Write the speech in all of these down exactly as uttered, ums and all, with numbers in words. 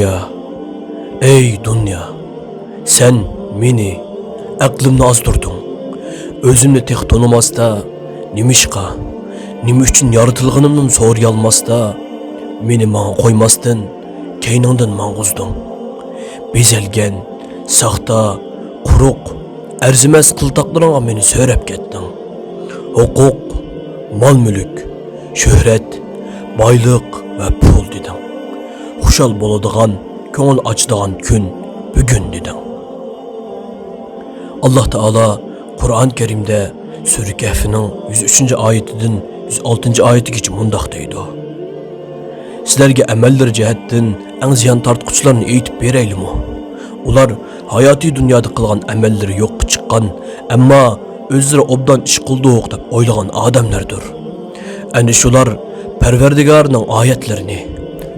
يا، ئەي دۇنيا، سەن مېنى، ئەقلىمنى ئازدۇردۇڭ. ئۆزۈمنى تېخى تونۇماستا، نېمىشقا، نېمە ئۈچۈن يارىتىلغىنىمنىمۇ سورىيالماستا، مېنى ماڭا قويماستىن، كەينىڭدىن ماڭغۇزدۇڭ. بېزەلگەن، ساختا، قۇرۇق، ئەرزىمەس قىلتاقلىرىڭغا مېنى سۆرەپ كەتتىڭ. ھوقۇق، مال-مۈلۈك، شۆھرەت، بايلىق ۋە پۇل دېدىڭ. خۇشال بولىدىغان، كۆڭۈل ئاچىدىغان كۈن بۈگۈن دېدىڭ. ئاللاھ تائالا قۇرئان كەرىمدە سۈرە كەھفنىڭ يۈز ئۈچىنچى ئايىتىدىن يۈز ئالتىنچى ئايىتىگىچە مۇنداق دەيدۇ: سىلەرگە ئەمەللىرى جەھەتتىن ئەڭ زىيان تارتقۇچىلارنى ئېيتىپ بېرەيلىمۇ؟ ئۇلار ھاياتىي دۇنيادا قىلغان ئەمەللىرى يوققا چىققان، ئەمما ئۆزلىرى ئوبدان ئىش قىلدۇق دەپ ئويلىغان ئادەملەردۇر. ئەنە شۇلار پەرۋەردىگارنىڭ ئايەتلىرىنى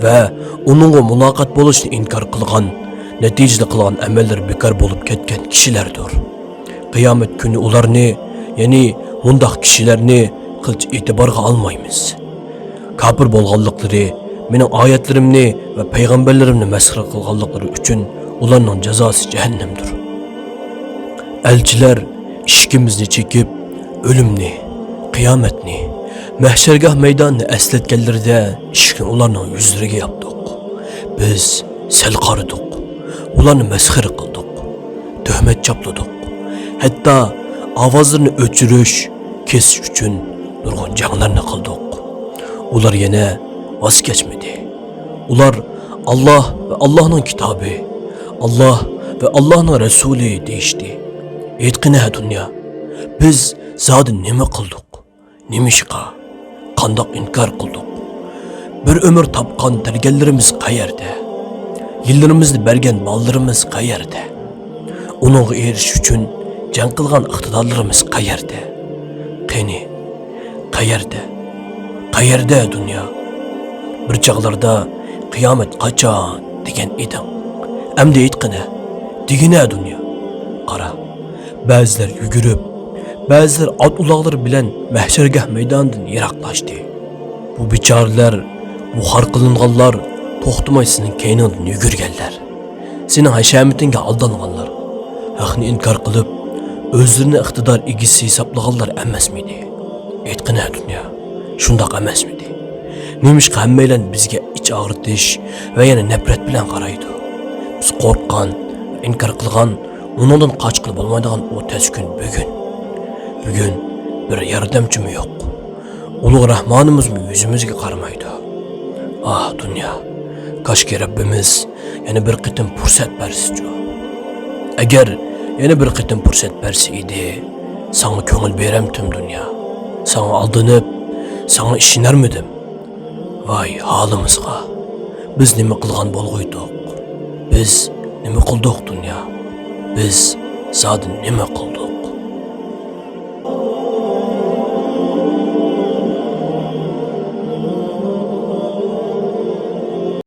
ۋە ئۇنىڭغا مۇلاقات بولۇشنى ئىنكار قىلغان، نەتىجىدە قىلغان ئەمەللىرى بىكار بولۇپ كەتكەن كىشىلەردۇر. قىيامەت كۈنى ئۇلارنى، يەنى مۇنداق كىشىلەرنى قىلچە ئېتىبارغا ئالمايمىز. كاپىر بولغانلىقلىرى، مېنىڭ ئايەتلىرىمنى ۋە پەيغەمبەرلىرىمنى مەسخىرە قىلغانلىقلىرى ئۈچۈن ئۇلارنىڭ جازاسى جەھەننەمدۇر. ئەلچىلەر ئىشىكىمىزنى چېكىپ، ئۆلۈمنى، قىيامەتنى، مەھشەرگاھ مەيدانىنى ئەسلەتكەنلىرىدە ئىشىكنى ئۇلارنىڭ يۈزلىرىگە ياپتۇق. بىز سەل قارىدۇق، ئۇلارنى مەسخىرە قىلدۇق، تۆھمەت چاپلىدۇق. ھەتتا ئاۋازلىرىنى ئۆچۈرۈش، كېسىش ئۈچۈن نۇرغۇن جەڭلەرنى قىلدۇق. ئۇلار يەنە ۋاز كەچمىدى. ئۇلار «ئاللاھ ۋە ئاللاھنىڭ كىتابى، ئاللاھ ۋە ئاللاھنىڭ رەسۇلى» دېيىشتى. ئېيتقىنە دۇنيا، بىز زادى نېمە قىلدۇق؟ نېمىشقا؟ قانداق ئىنكار قىلدۇق؟ بىر ئۆمۈر تاپقان تەرگەنلىرىمىز قەيەردە؟ يىللىرىمىزنى بەرگەن بالىلىرىمىز قەيەردە؟ ئۇنىڭغا ئېرىشىش ئۈچۈن جەڭ قىلغان ئىقتىدارلىرىمىز قەيەردە؟ قېنى، قەيەردە؟ قەيەردە دۇنيا؟ بىر چاغلاردا «قىيامەت قاچان؟» دېگەن ئىدىڭ. ئەمدى ئېيتقىنە، دېگىنە دۇنيا. قارا، بەزىلەر يۈگۈرۈپ، بەزىلەر ئات ئۇلاغلىرى بىلەن مەھشەرگاھ مەيدانىدىن يىراقلاشتى. بۇ بىچارىلەر، بۇ خار قىلىنغانلار توختىماي سېنىڭ كەينىڭدىن يۈگۈرگەنلەر. سېنىڭ ھەشەمىتىڭگە ئالدانغانلار، ھەقنى ئىنكار قىلىپ، ئۆزلىرىنى ئىقتىدار ئىگىسى ھېسابلىغانلار ئەمەسمىدى؟ ئېيتقىنە دۇنيا، شۇنداق ئەمەسمىدى؟ نېمىشقا ھەممەيلەن بىزگە ئىچ ئاغرىتىش ۋە يەنە نەپرەت بىلەن قارايدۇ؟ بىز قورققان، ئىنكار قىلغان، ئۇنىڭدىن قاچقىلى بولمايدىغان ئۇ تەس كۈن بۈگۈن. بۈگۈن بىر ياردەمچىمۇ يوق. ئۇلۇغ رەھمانىمىزمۇ يۈزىمىزگە قارىمايدۇ. ئاھ، دۇنيا، كاشكى رەببىمىز يەنە بىر قېتىم پۇرسەت بەرسىچۇ. ئەگەر يەنە بىر قېتىم پۇرسەت بەرسە ئىدى، ساڭا كۆڭۈل بېرەمتىم دۇنيا. ساڭا ئالدىنىپ، ساڭا ئىشىنەرمىدىم؟ ۋاي ھالىمىزغا! بىز نېمە قىلغان بولغۇيدۇق؟ بىز نېمە قىلدۇق دۇنيا؟ بىز زادى نېمە قىلدۇق؟